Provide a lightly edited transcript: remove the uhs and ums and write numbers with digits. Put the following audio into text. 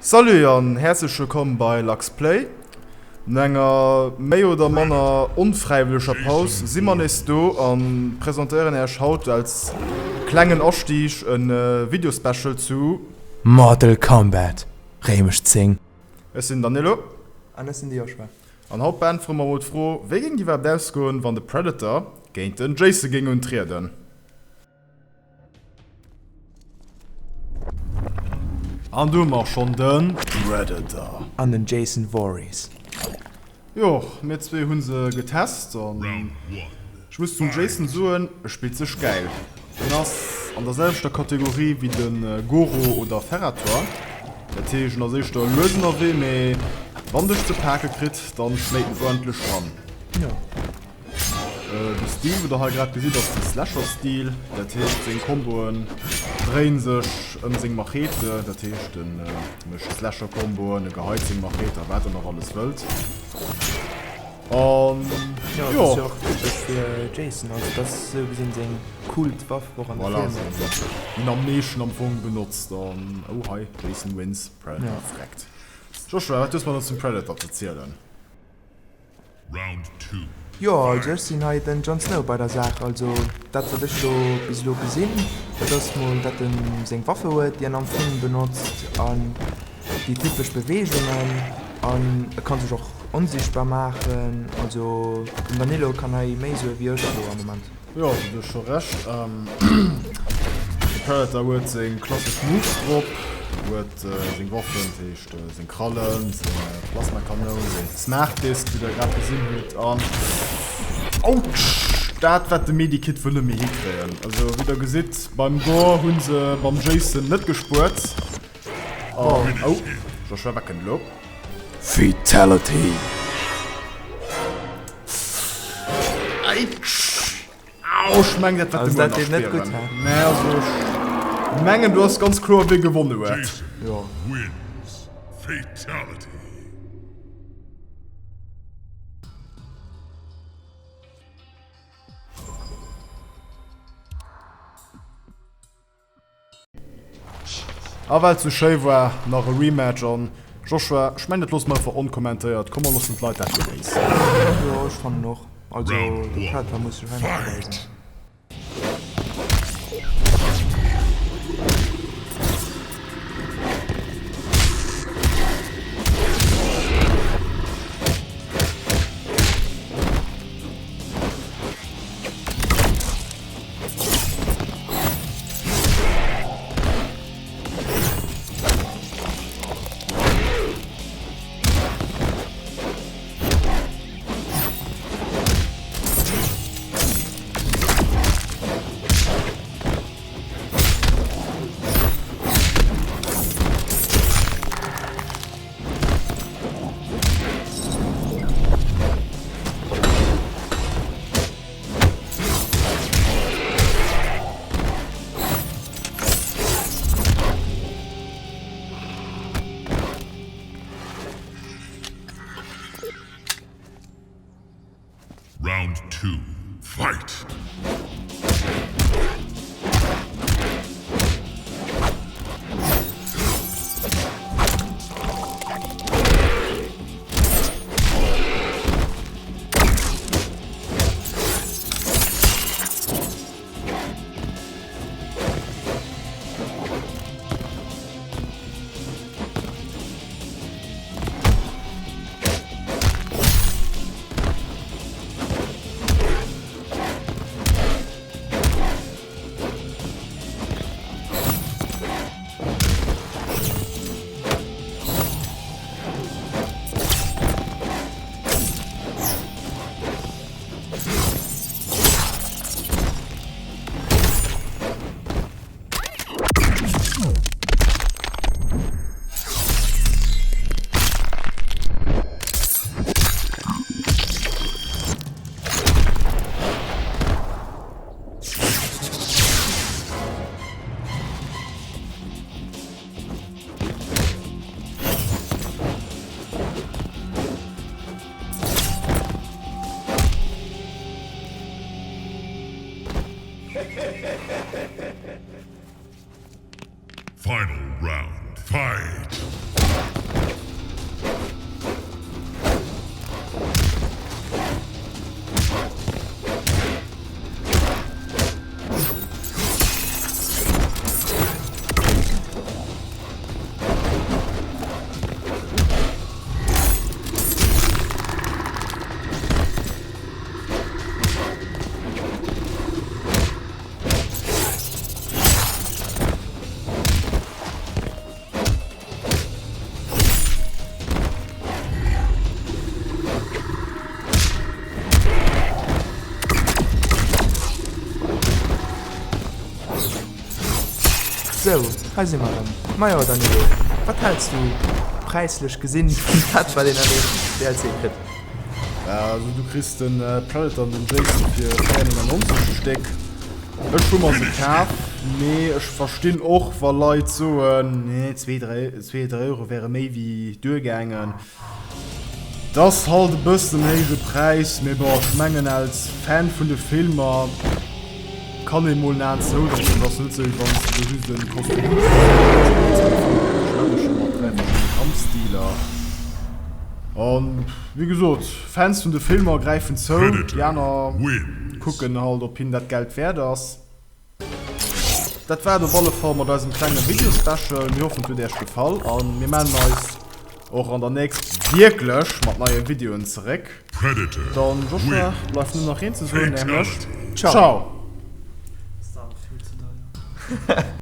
Salut an häerzlech wëllkomm bei Lux Play. No enger méi oder manner onfräiwëlleger Paus si mer nees do an presentéieren Äech haut als klengen Astieg en Videospecial zu. Mortal Kombat, Réimech 10. Ech sinn den Danilo. An ech sinn de Joshua. An haut beäntwere mer mol d'Fro, Wéi géing iwwerhaapt ausgoen, wann de Predator géint den Jason géing untrieden? An do hu mer schonn de Predator. An den Jason Voorhees. Jo, mir zwee hu se getest an ech muss zum Jason soen, e spillt sech gäil. En ass an der selwechter Kategorie wéi de Goro oder Ferrator, dat heescht en ass éischter lues ënnerwee, mee wann dech ze pake kritt, dann schléit en uerdentlech ran. De Stil wou der hei grad gesitt ass de Slasher Stil, dat heescht seng Komboen dréien sech ëm seng Machete, dat heescht en mécht Slasher Komboen, e geheit seng Machete a wat der nach alles wëllt. An jo, dat ass jo och typesch fir Jason, also dat ass esou gesinn seng Kult Waff och an de Filmer. Voilà, déi en am meeschten am Fong benotzt an oh hei Jason wins, Predator freckt. Joshua, wat hues mer dann zum Predator ze zielen? Jo, also ech sinn hei den Jon Snow bei der Saach. Also dat wat ech elo bis elo gesinn, dat ass mol dat en seng Waffe huet déi en am Film benotzt an déi typesch Beweegungen an e kann sech och onsichtbar maachen. Also den Danilo kann hei méi soe wéi ech elo am Moment. Jo, also du hues scho Recht. De Predator huet seng klassesch Moves drop, huet seng Waffen, dat heescht seng Krallen, seng Plasmakanoun, seng Smart Disc, wéi der grad gesinn hutt, an Autsch! Dat wat de Medikit wëll net méi hikréien. Also wéi der gesitt, beim Gore hu se beim Jason net gespuert. An oh, Joshua, wat kënnt elo? Fatality! Au, ech mengen dat wat de Muer nach spieren. Nee, also ech mengen du ass ganz kloer wee gewonnen huet. Jo. A well et sou schéi war, nach e Rematch an Joshua, ech mengen dat loosse mer einfach onkommentéiert, komm mer loossen d'Leit dat genéissen. Jo ech fannen och, also de Predator muss sech hei nach beweisen. Round 2, Fight! Final round, fight! Sou, hei si mer erëm. Majo Danilo, wat häls du präislech gesinn vun dat wat een an deem DLC kritt? Also du kriss den Predator an den Jason fir 4,99 de Stéck. Ech hu mer se kaf, mee ech verstinn och wa Leit soen, nee zwee, dräi Euro wäre méi wéi duergaangen. Et ass halt e bëssen en héije Präis, mee bon, ech mengen als Fan vun de Filmer kann ee mol en Aen zoudrécken. Et ass net sou, wéi wann s de do just e Kostüm kriss, mat 3 verschiddene Kampfstiler. An wéi gesot, Fans vun de Filmer gräifen zou, déi aner kucken halt, ob hinnen dat Geld wäert ass. Dat war et op alle Fall mat eisem klenge Video-Special. Mir hoffen et huet Äech gefall a mir mellen eis och an der nächst wierklech mat neie Videoen zeréck. Dann Joshua, bleift nëmmen nach eent ze soen, nämlech Ciao! Ciao.